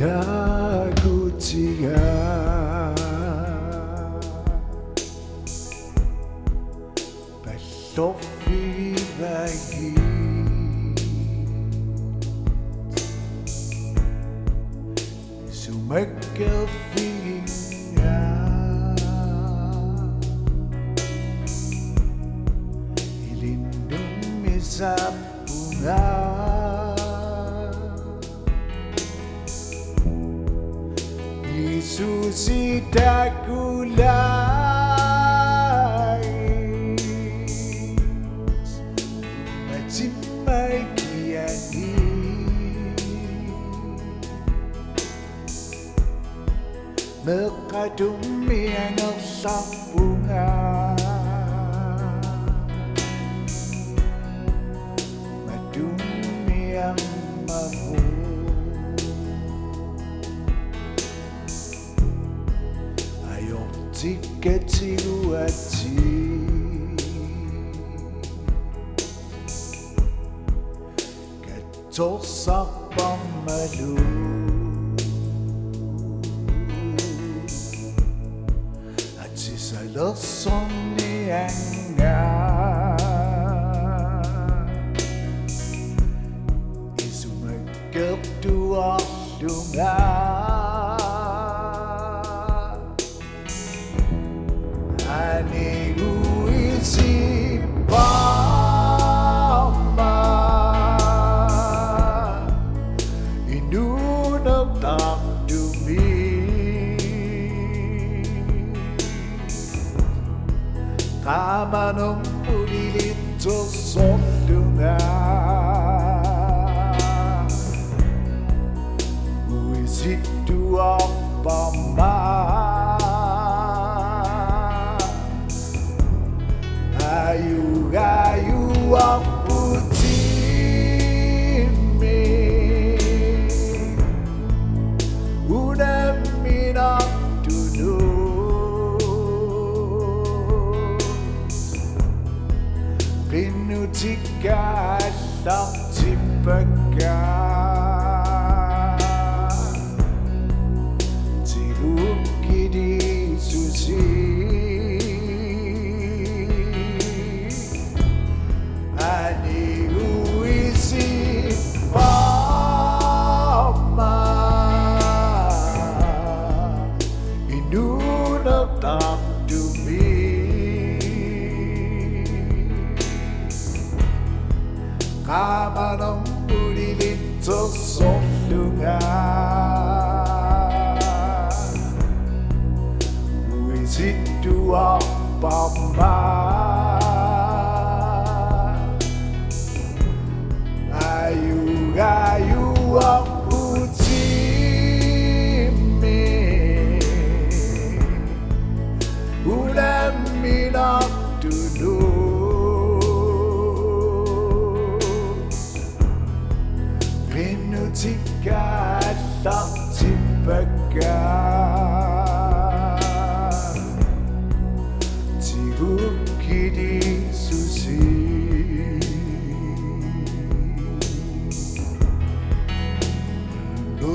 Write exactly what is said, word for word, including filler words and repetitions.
Ka guchi a, palawm i va hi, sumagel fing a, i lin dum i sap pung a, Jesu si tak u lai, ma chim mai ki a ni. Mel ka dum i a ngak sak pung a, ma dum i a ma mu. A yok chik ka chi u a chi, ka chawlsak pam ma lu. A chi sa lo son ni ang a, i sumagel tu a lung a, a ni u i si pam a, i nu na tak tu mi. Ka man um u di lit cho so tu na, u i si tu a pam a. Ai u, ai u, a pu ti mi, u na mi na tu nu. Pinu ti ka sak ti pa ka, ti u ki di su si. A ni u i si pam a, i nu na tak tu mi. Ka man um u di lit cho so tu na, u i si tu a pam a. Ai u, ai u, a pu ti mi, u na mi na tu nu. Pinu ti ka sak ti pa ka, ti u ki di su si. Lo